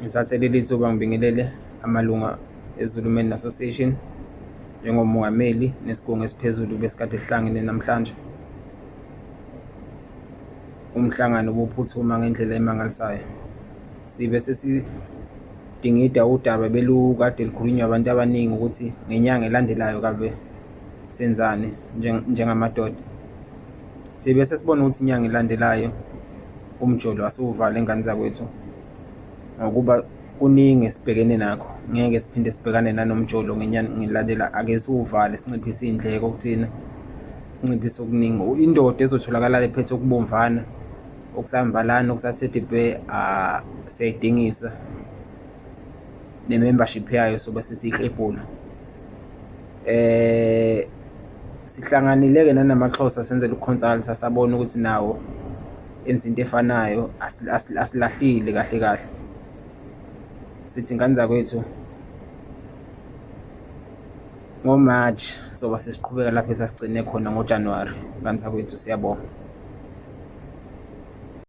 Ngithathe leli thuba ngibingelele amalunga eZulu Men Association njengomongameli nesigungu esiphezulu besikade sihlangene namhlanje. Umhlangano ubuphuthuma ngendlela emangalisayo. Sibe sesidingida udaba belukade lukhulunywa abantu abaningi ukuthi ngenyanga elandelayo kabe senzani njengamadoda. Sibe sesibona ukuthi inyanga elandelayo umjolo asiwuvale ngane zakwethu ngokuba kuningi esibhekene nakho, ngeke siphinde sibhekane nanomjolo ngenyanga elandela. Ake siwuvale sinciphise iy'ndleko kuthina, sinciphise okuningi. Indoda ezotholakala ephethe okubomvana, okusambalana, okusa-teddy bear siyayidingisa ne-membership yayo sobe sesiyiklebhula. Sihlanganile-ke nanamaXhosa senzela uku-consult-a sabona ukuthi nawo enza into efanayo asilahlile kahle kahle. Sithi ngane zakwethu ngo-March soba sesiqhubeka lapho esasigcine khona ngoJanuwari. Ngane zakwethu siyabonga.